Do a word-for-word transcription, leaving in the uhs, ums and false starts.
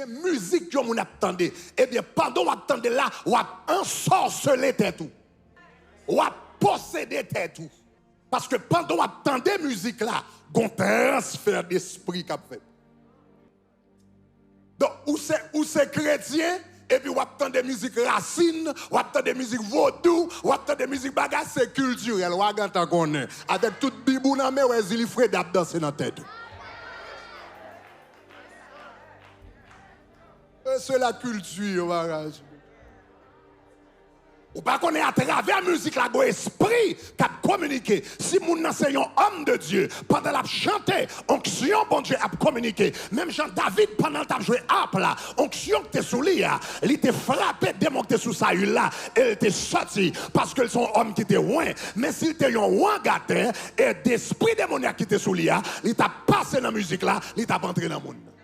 Gen mizik yon moun ap tande. Ebyen, pandan w ap tande l la, w ap ansòsele tèt ou. W ap posede tèt ou. Paske pandan w ap tande mizik la, gon transfè despri k ap fèt. Donk, ou se, ou se kretyen, epi w ap tande mizik rasin, w ap tande mizik vodou, w ap tande mizik bagay, se kiltirèl, w a gentan konnen. Avèk tout bib ou nan men, w wè Zilifreda ap danse nan tèt ou. E se la kilti, bagay. Ou pa konnen atravè mizik la, gon espri k ap kominike. Si moun nan se yon òm de Dye, pandan l ap chante, onksyon Bondye ap kominike. Menm jan David, pandan l t ap jwe ap la, onksyon ki te sou li a, li te frape demon ki te sou Sayil la, e l te sòti, paske l se yon òm ki te wen. Men si l te yon wan gaten, e despri demonyak ki te sou li a, li t ap pase nan mizik la, li t ap antre nan moun nan.